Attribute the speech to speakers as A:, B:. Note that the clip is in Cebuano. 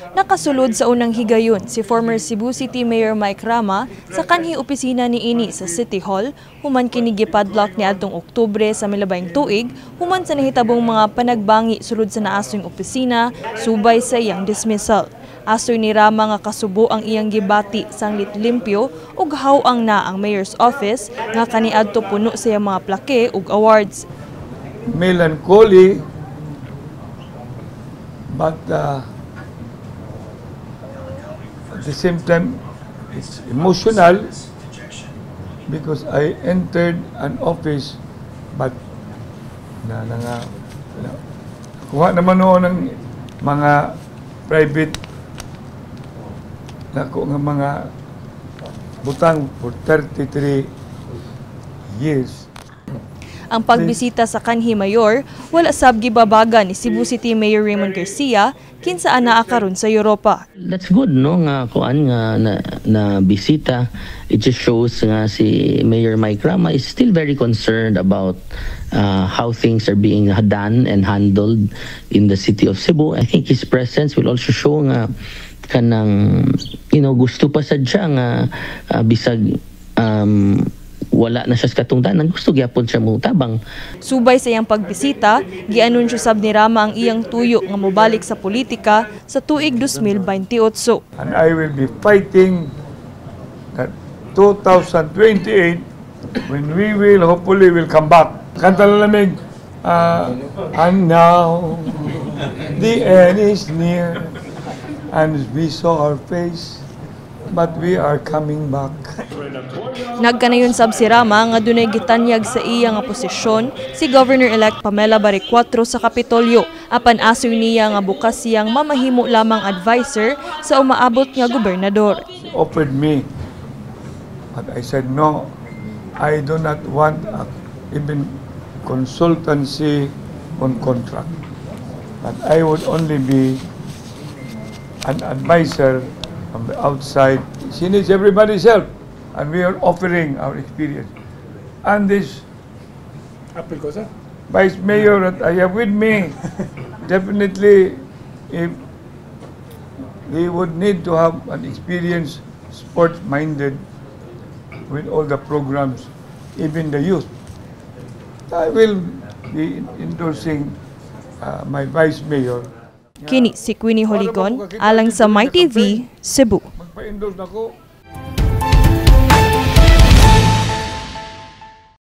A: Nakasulod sa unang higayon si former Cebu City Mayor Mike Rama sa kanhi opisina niini sa City Hall human kini gipadlock niadtong Oktubre sa milabayng tuig human sa nahitabong mga panagbangi sulod sa naasoy opisina subay sa iyang dismissal. Asoy ni Rama nga kasubo ang iyang gibati sanglit limpyo ug haw-ang na ang mayor's office nga kaniadto puno sa iyang mga plaque ug awards.
B: Melancholy, but at the same time, it's emotional because I entered an office, but na nga na, kuha naman noon ng mga private nako nga mga butang for 33 years.
A: Ang pagbisita sa kanhi mayor wala sab gibabaga ni Cebu City Mayor Raymond Garcia, kinsa anaa karon sa Europa.
C: That's good, no, nga kuan nga na bisita. It just shows nga si Mayor Mike Rama is still very concerned about how things are being done and handled in the city of Cebu. I think his presence will also show nga kanang gusto pa sad siya nga bisag wala na siya sa katungdanan, gusto gyapon siya mo tabang.
A: Subay sa iyang pagbisita, gianunsyo sab ni Rama ang iyang tuyo nga mobalik sa politika sa tuig 2028.
B: And I will be fighting that 2028 when we will hopefully will come back. Kanta na lamig. And now the end is near and we saw our face, but we are coming back.
A: Nagkanayon sab si Rama nga dunay gitanyag sa iya nga posisyon si Governor-elect Pamela Baricuatro sa Kapitolyo, apan asoy niya nga bukas siyang mamahimo lamang advisor sa umaabot nga gobernador.
B: She offered me, but I said no, I do not want even consultancy on contract. But I would only be an advisor from the outside. She needs everybody's help, and we are offering our experience. And this
D: Apil ko, sir.
B: Vice mayor that I have with me, definitely, if he would need to have an experienced, sports-minded with all the programs, even the youth. I will be endorsing my vice mayor.
A: Kini si Queenie Holigon alang sa MyTV, Cebu.
B: Magpa-endorse na ko.